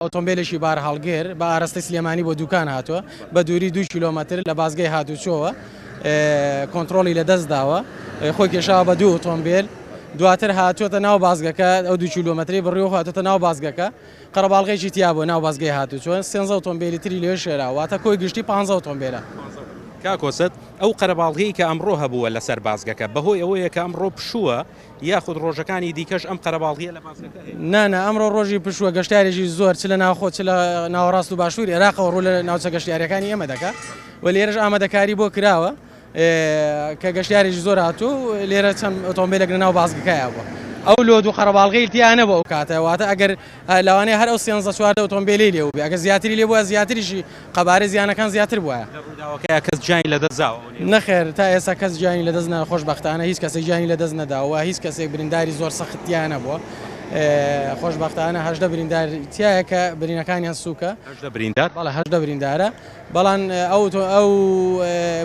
ئۆتۆمبێلێکی بارهەڵگر بە ئاراستەی سلێمانی بۆ دوکان هاتووە، بە دووری دوو کیلۆمەتر لە بازگەی هاتووچۆوە کۆنتڕۆڵی لەدەستداوە، خۆی کێشاوە بە دوو ئۆتۆمبێل، دواتر هاتووەتە ناو بازگەکە، ئەو دوو کیلۆمەترەی بڕیوە و هاتووەتە ناو بازگەکە، قەرەباڵغێکی تیا بووە ناو بازگەی هاتووچۆ، سێنزە ئۆتۆمبێلی تری لەوێ شێراوە، واتە کۆی گشتی پانزە ئۆتۆمبێلە. کاک کۆسرەت، ئەو قەرەباڵغیەی کە ئەمڕۆ هەبووە لەسەر بازگەکە، بەهۆی ئەوەیە کە ئەمڕۆ پشووە یاخود ڕۆژەکانی دیکەش ئەم قەرەباڵغییە لە بازگەکە هەیە؟ نا نا ئەمڕۆ ڕۆژی پشووە گەشتیارێکی زۆر چ لە ناوخۆ چ لە ناوەڕاست و باشووری ئێراقەوە ڕوو لە ناوچە گەشتیارییەکانی ئێمە دەکات و لێرەش ئامادەکاری بۆ کراوە کە گەشتیارێکی زۆر هاتووە و لێرە چەند ئۆتۆمبیلێک لە ناو بازگەکەیا بووە. ئەو لۆد و قەرەباڵغیی تیا نەبوو ئەو کاتە واتە ئەگەر لەوانەیە هەر ئەو سێنزە چواردە ئۆتۆمبیلەی لێ بووبێ ئەگەر زیاتری لێ بووایە زیاتریشی قەبارەی زیانەکان زیاتر بوایە. لە ڕووداوەکەیا کەس گیانی لەدەست داوە ئەو نێوە؟ نەخێر تا ئێستا کەس گیانی لەدەست نەدا خۆشبەختانە هیچ کەسێک گیانی لەدەست نەداوە و هیچ کەسێک برینداری زۆر سەخت تیا نەبووە خۆشبەختانە 18 بریندار تیایە کە برینەکانیان سووکە. 18 بریندار؟ بەڵێ 18 بریندارە بەڵام ئەو ئەو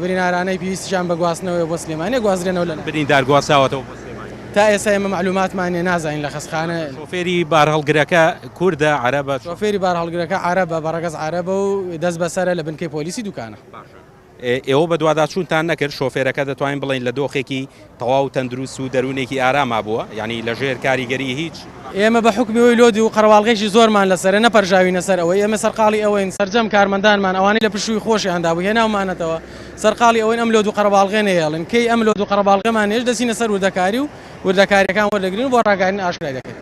برینارانەی پێویستیان بە گواستنەوەیە بۆ سلێمانی گوازرێنەوە لە بریندار گواستراوەتەوە بۆ سلێمانی؟ تا ئێستا ئێمە مەعلوماتمان نیە نازانین لە خەستخانە. شۆفێری بارهەڵگرەکە کوردە، عەرەبە؟ شۆفێری بارهەڵگرەکە عەرەبە، بە ڕەگەز عەرەبە و دەست بەسەرە لە بنکەی پۆلیسی دوکانە. باشە ئێوە بەدواداچوونتان نەکرد شۆفێرەکە دەتوانین بڵێین لە دۆخێکی تەواو تەندروست و دەروونێکی ئاراما بووە یانی لەژێر کاریگەری هیچ؟ ئێمە بە حوکمی ئەوەی لۆدی و قەرەباڵغێکی زۆرمان لەسەرە نەپەرژاوینە سەر ئەوەی ئێمە سەرقاڵی ئەوەین سەرجەم کارمەندانمان ئەوانەی لە پشووی خۆشیاندا بوو هێناومانەتەوە سەرقاڵی ئەوەین ئەم لۆد و قەرەباڵغێ نەیەڵین کەی ئەم لۆد و قەرەباڵغێمان نێشت دەچینە سەر وردەکاری و وردەکاریەکان وەردەگرین و بۆ ڕاگەیاندن ئاشکرای دەکەین.